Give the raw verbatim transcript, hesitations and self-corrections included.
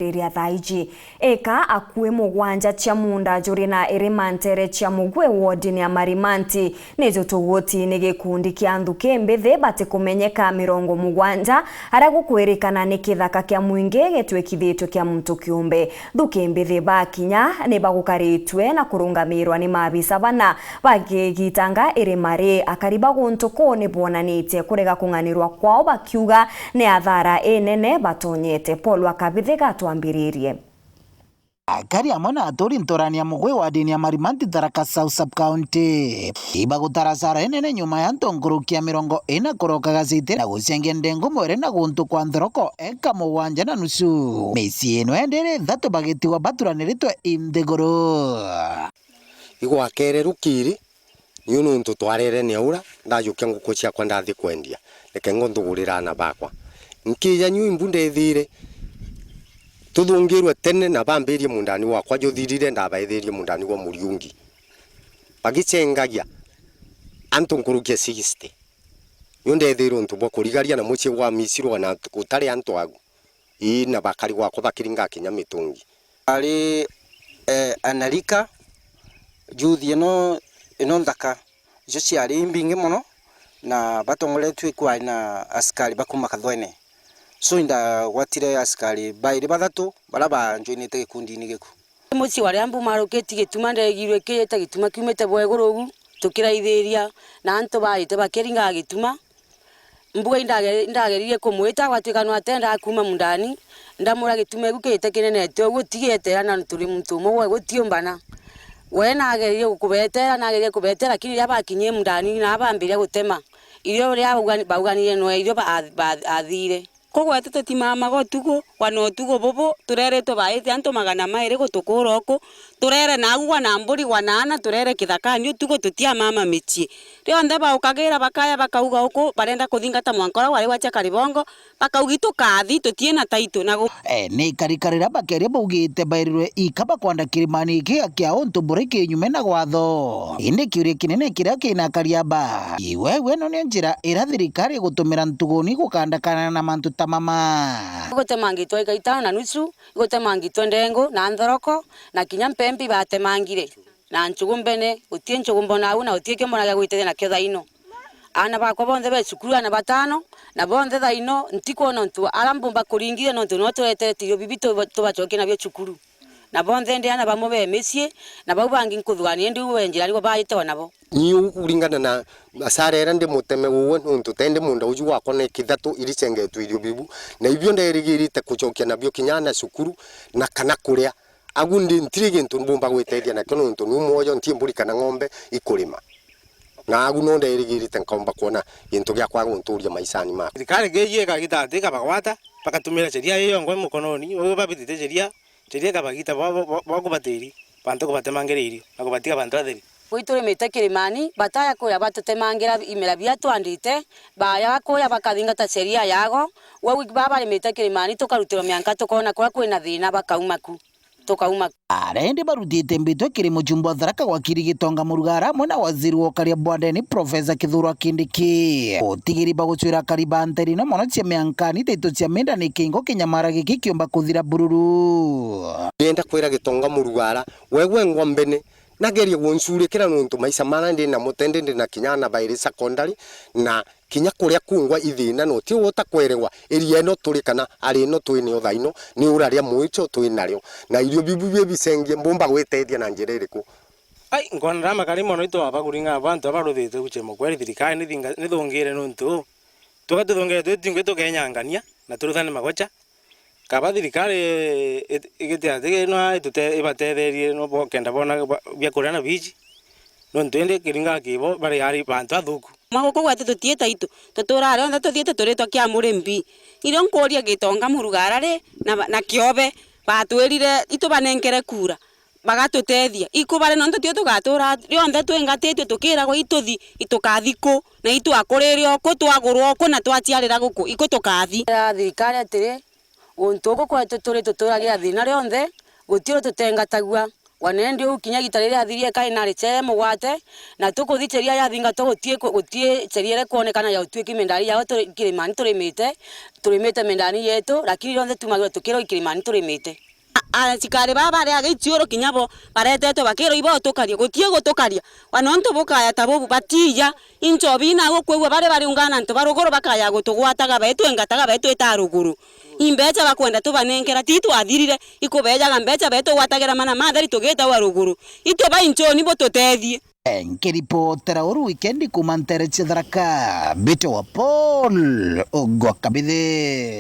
Riria thaa iji, eka akui mugwanja cia munda juri na irima ntere cia Mugwe wodini ya Marimanti ni jutugutini gikundi kia nthuki mbithi batikumenyeka mirongo mugwanja, aria gukwirikana ni kithaka kia mwingi gitwikithitwe kia muntu kiumbe. Nthuki mbithi bakinya ni bagukaritwe na kurungamirwa ni maabisa bana bakigitanga irima ri. Akari ba guntu kuu ni bonanitie kurega kung'anirwa kwao bakiuga ni athara inene batonyete. Paul wa Kabithi gatwambiririe. Akari amwe na aturi nturani ya Mugwi wodini ya Marimanti, Tharaka South Sub-County, ibagutara hasara inene nyuma ya antu nkuruki ya mirongo ina kuroka gaciti na gucengia ndengu mwiri na guntu kwa nthoroko eka mugwanja na nusu. Micii ino endi iri ithatu bagitigwa baturaniritwe i nthiguru. Igwakere rukiri, niu nuntu twarere ni aura, ndajukia nguku ciakwa ndathi kwendia, reke ngo nthugurire aana bakwa. Nkija niu imbu ndethire, tuthungirwe tene na bambirie mundani wakwa juthirire, ndabaithirie mundani gwa Muriungi. Bagicengagia antu nkuruki ya sixty. Niu ndethire untu bwa kurigaria na mucii gwa misirwa na gutari antu agu. Ii, na bakari gwakwa bakiringa kinya mitungi. Ari, eh, anarika, youth ino, ino nthaka, icio ciari imbingi mono, na batongoretue kwari na asikari ba kuma Kathwene. So, indagwatire asikari bairi bathatu baria banjoinite gikundini giku. Mucii waria mbumarukitie gituma, ndegirwe kiite gituma kiumite bwa iguru ugu, tukiraithiria, na antu baite bakiringaga gituma. Mbuga indage-, indageririe kumwita, gwatuika nwatendaa kuuma mundani, ndamwira, "Gituma igu kiite kinenete ugu, tigetera na turi muntu umwe gwe gutiumbana." We nageririe kubetera, nageririe kubetera, lakini riria bakinyire mundani, na bambiria gutema. Irio riria baugani-, bauganire nwe, irio ba-, ba-, athire. Kugwetete ti mama ga utuku, wana utuku bubu, tureretwe baite antu magana mairi gutukura uku, turere na agwa na mburi gwa na ana, turere kithakani utuku, tutiamama micii. Rionthe baukagira bakaya bakauga uku, barenda kuthingata mwanka uria wari gwa Chakari Bongo, bakauga, "Itukathi, tutie na taitu." Na gu- E, ni ikarika riria bakeria baugite bairirwe ika bakwanda kirimani iki kia untu buri kinyume na gwatho. Indi kiuria kinene kiria kina akari aba, iwe, iwe no nio njira iria thirikari igutumira ntuguni gukandakana na mantu ta mama? Gutemangitwe ika itano na nusu, gutemangitwe ndengu na nthoroko, na kinya mpempi batemangire. Na nchugu mbene, gutie nchugu mbona au, na gutie kio mbona gia gwitethia nakio thaino. Aana bakwa bonthe be cukuru, aana batano, na bonthe thaino, ntikwona untu ara mbumba kuringithia, nontu no turetete irio bibi tuba-, tubacokie nabio cukuru. Na bonthe ndi aana bamwe be micii, na bau bangi nkuthugania indi u we njira nibo baite o nabo. Ni u kuringana na asara iria ndi muteme uwe, nontu tendi munda uju wakwa ni kithatu iricengetwe irio bibu, na ibio nderigirite kucokia nabio kinya aana cukuru, na kana kuria. Agu ndi ntiri gintu mbumba gwitethia nakio, nontu ni mwoyo nti mburi kana ng'ombe ikurima. Na agu no nderigirite nkaumba kwona gintu gia kwa gunturia maishani makwa. Thirikari ngeji ikagita ati ikabagwata, bakatumira sheria iyo yongwa mukononi, bau babitite sheria, sheria ikabagita bwa, bwa, bwa, bwa kubatiri bantu kubatemangira irio na kubatiga bantu atheri. Gwi turimite kirimani, bataya kuya batutemangira imera bia twandite, baya kuya bakathingata sheria yago, wau baba barimite kirimani tukarutirwa mianka tukona kuria kwina thina bakauma ku. Tukauma. Aria indi barutite mbitwe kiri mujumbe wa Tharaka Wakiri Gitonga Murugara amwe na waziri wa ukaria bwa ndeni Profesa Kithure Kindiki. Utigiri bagwicwira akari ba nteri no mono cia miankani taito cia minda ni kingo kinyamara giki kiumba kuthira bururu. Ndienda kwira Gitonga Murugara, we gwengwa mbene, nagerie guncurikira nontu maisha mara ndi namo tendi ndi na kinya ana bairi secondary na kinya kuria kungwa ithina, no ti utakwerewa area ino turi kana ari ino twi nio thaino, ni uraria mwicho twi nario, na irio bibu bi bicengie, mbumba gwitethia na njira iriku? Ai, nkona ramakari mono itwaba kuringa bantu abaruthite guchema kweri thirikari nithinga-, nithungire nontu tuga tuthungire twi twingwi tukenyangania na turuthane magocha. Kaba thirikari i-, igite ati no itute-, ibatetherie no bo-, kenda bona ba-, bia kuria na biji, nontu indi kiringa kibo bari ari bantu athuku. Kuma guku gwetu tutie taitu, tuturaa rionthe tuthiite turitwa kia muri mbi. Irio nkuuria Gitonga Murugara ri na, na Kiobe batwirire itubanenkere kura, bagatutethia. Iku bari nontu tio tugatura rionthe twingatitue tukiragwa ituthi, itukathi ku, na itwakurire oku, twagurwa oku, na twaciarira guku, iku tukathi. Thirikari atiri, guntu guku kwetu turi tuturagira thina rionthe, guti uru tutengatagua. Wanendi uu kinya gita riria athirie kai nari chere mugwate, na tukuthicheria yathingatwa gutie ku-, gutie cheria ire kwonekana ya utuiki mindani yao turi, kirimani turimite, turimite mindani yetu, lakini rionthe tumagirwe tukirwa ikirimani turimite. A-, asikari baa bari a gichiuru kinya bo baretetwe bakirwa ibo utukaria, gutie gutukaria. Wa nontu bukaya ta bubu batiija, inchobi ina gukwigua bari bariungana antu ba ruguru bakaya gutugwataga betu, engataga betu ita ruguru. Imbecha bakwenda tubanenkera, ti twathirire, ikubejaga mbecha betu gwatagira mana matheri tugitawa ruguru. Itu ba inchoni bututethie. Nkiripotera uru wikendi kuuma ntere cia Tharaka, mbitagwa Paul Ogwa Kabithi.